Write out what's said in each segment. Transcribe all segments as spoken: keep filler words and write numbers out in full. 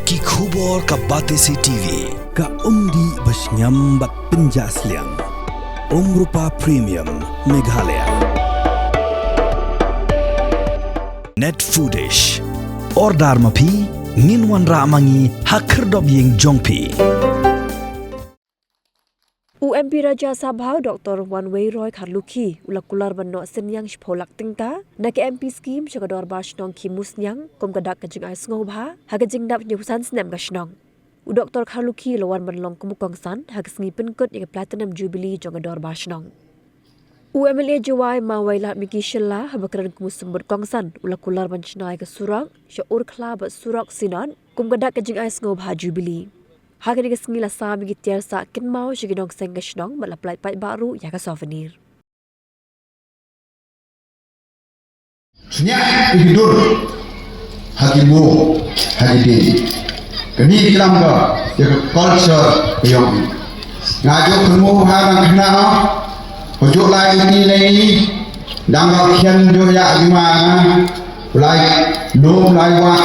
Ki khubor ka Batesi T V. Ka umdih ba shngiam bad pynjah sliang. Umrupa Premium Meghalaya. Net Foodish. Order ma phi, ngin wanrah ma ngi ha khyrdop ïing jong phi. U M P Rajya Sabha u Doctor Wanweiroy Kharlukhi u la kular ban noh synñiang shiphew lak tyngka na ka M P scheme sha ka dorbar shnong Khimusniang kum ka dak ka jingai sngewbha ha ka jingdap hynñiewphew san snem ka shnong. U Doctor Kharlukhi u la wan ban long kum u kongsan ha ka sngi pynkut ïa ka Platinum Jubilee jong ka dorbar shnong. U M L A Jowai ma Wailadmiki Shylla haba kren kum u symbud kongsan u la kular ban shna ïa ka surok sha Urkhla bad surok Synod kum ka dak ka jingai sngewbha Jubilee. Ha kane ka sngi la sam ïa ki tiar sah kynmaw sha ki nongseng ka shnong bad la pyllait paidbah ruh ïa ka souvenir. Sniah ïa ki dur ha ki mung ha ki dieng. Kane ki lam ka ïa ka culture ka ïong. Nga ju kynmaw ha nang khynnah, ha ju lai ïa ki lai, dang ka khian ju ïa ki ma nga, lai lum lai wah.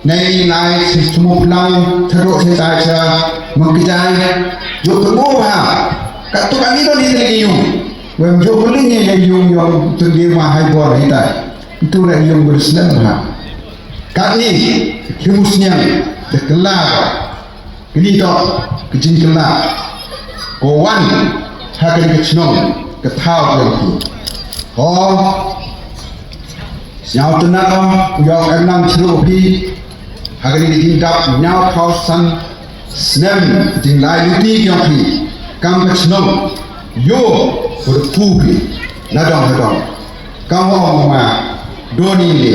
Nei lai si smu plang thadok si tai sa mengkejai. Ju kynmaw ha ka tu kami tu ni teri ïung. Wem ju kuling ni ïa ïung ïung tu di ma hai bor ni tai. Tu na ïung berislem ha. Kat ni Khimusniang de kelar. Kini to kejing kelar. Ko wan ha kani ka chnong ka thaw ka ki. Ho Sñiaw tynnat o, u ïoh em nang chru phi. Ha kani ka jingdap hynñiewphew san snem jinglai lynti ki ong phi. Kam ka chnong ïoh pyrthu phi. Na dong na dong. Kam ong ma doni ni.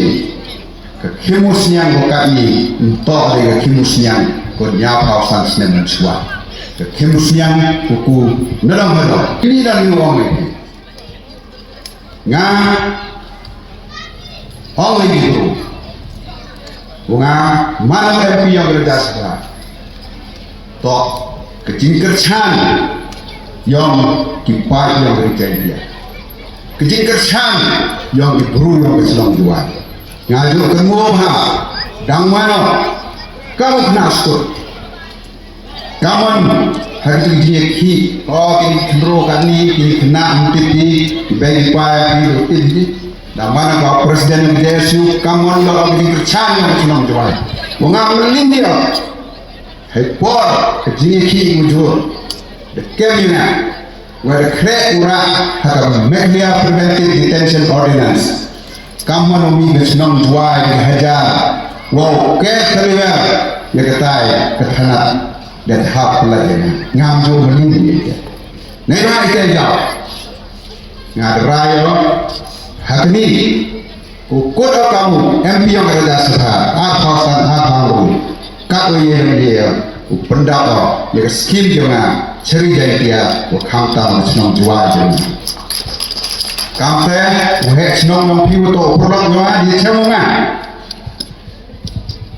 Ka Khimusniang ko ka ni nto de ka Khimusniang ko hynñiewphew san snem mynshuwa. Ka Khimusniang ko ku na dong na dong. Kini da ni ong ni. Nga ong ïa ki bru. Nga man u M P ïong ka Rajya Sabha. To ka jingkyrchan ïong ki paid ïong ka Ri Jaiñtia. Ka jingkyrchan ïong ki bru ïong ka Shillong Jowai. Nga ju kynmaw bha dang mano ka mukna skut. Kamon ha ki jingïakhih, o ki khynroo katne, ki khynnah ym tip hi, ki bei ki pa ki ym tip hi. Da man ka president ka J S U, kamon ïa ki jingkyrchan ïa ka chnong Jowai. Wa nga mlin ïa. Hei por ka jingïakhih mujur. Da kem ïa nga. Wa da khreh u rah ha ka Meghalaya Preventive Detention Ordinance. Kam mano mi ka chnong Jowai ka hajar. Wow, ke taliwer ïa ka tai ka thanat da hap pala ïa nga. Ngam ju mani ïa ka. Nei ba ite ja. Nga rai ïa ha kani. Ko kot o kamu M P ïong ka Rajya Sabha, ar phaw san, ar phaw ru. Kat o ye ye u pyndap o ïa ka skim jong nga, cheri jai tia u khamtam u chnong Jowai jong nga. Kamte u heh chnong jong phi u to u pyrlok jong nga, di chem nga.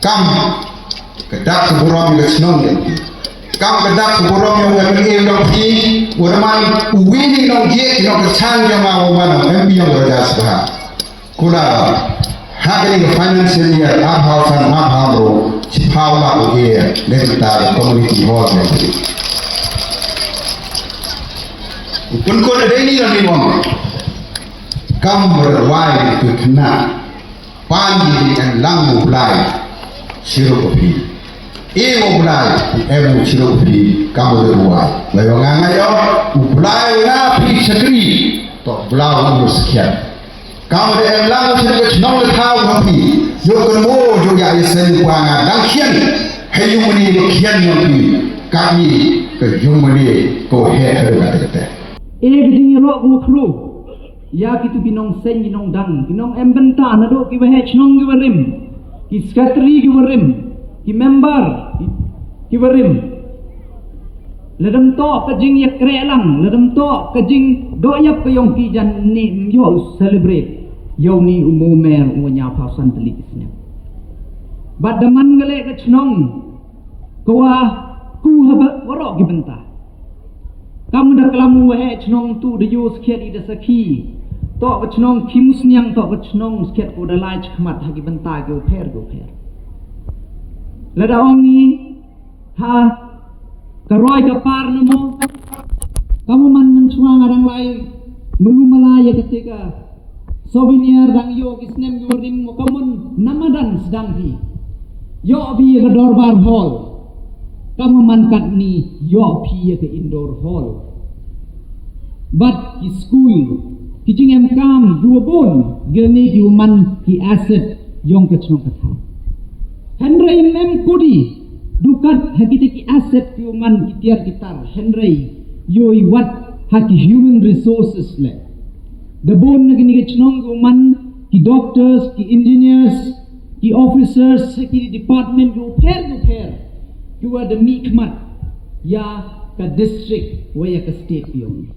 Kam ka dak ka burom ïa ka chnong jong phi. Kam ka dak ka burom ïa ka chnong jong phi, u man u wini nong jek nong ka chan jong nga u man M P ïong ka Rajya Sabha. Kula ha kani ka financial year ar haw san ar haw ro chiphaw lak u ye le ta ka community hall ne. Kun kun dei ni ni wang kam berwai tu kena pan di en lang u blai siro ko phi. E u blai em u siro ko phi kam berwai. Lai wang ngai yo u blai nga phi sakri to blau u sekian. Kam de em lang chen ka chnong le thaw ka phi. Yo kan mo yo ya ye sen kwa nga dang khian. He yung mani lo khian yo phi. Ka ni ka yung mani ko he he ka te te. E ka jing ro ko khru. Ya ki tu ki nong sen ki nong dang ki nong em benta na do ki ba he chnong ki ba rim. Ki secretary ki ba rim. Ki member ki, ki ba rim. Lada ym toh ka jingïakhreh lang, lada ym toh ka jingdoh ïap ka ïong ki jan ni ym ïoh u celebrate ïa u ni u mo mer u ñiaw phaw san tylli ki snem. Bad da man ka leh ka chnong ka wa ku haba waroh ki bynta. Kam da klam u waheh chnong tu da ïoh skhiat i da sakhi. Toh ka chnong Khimusniang toh ka chnong skhiat ko da lai chkhmat ha ki bynta ki u pher ki u pher. Lada ong ngi ha ka roi ka par na mo, ka mo man man chwa nga dang lai melu mala ïa kata ka souvenir dang ïoh ki snem ïoh rim mo, ka mon namadan sdang phi ïoh phi ïa ka dorbar hall, ka mo man katni ïoh phi ïa ka indoor hall. Bad ki skul, ki jingem kam, ki wa bun, gilni ki wa man ki asset yong ka chnong ka thaw. Hynrei mem kudi, dukat ha kita ki asset ki wa man ki tiar ki tar, hynrei yoi wat ha ki human resources le. Da bun na kini ka chnong ki wa man ki doctors, ki engineers, ki officers, ha ki department ki wa pher ki wa pher, ki wa da mih khmat ïa ka district wa ïa ka state yong.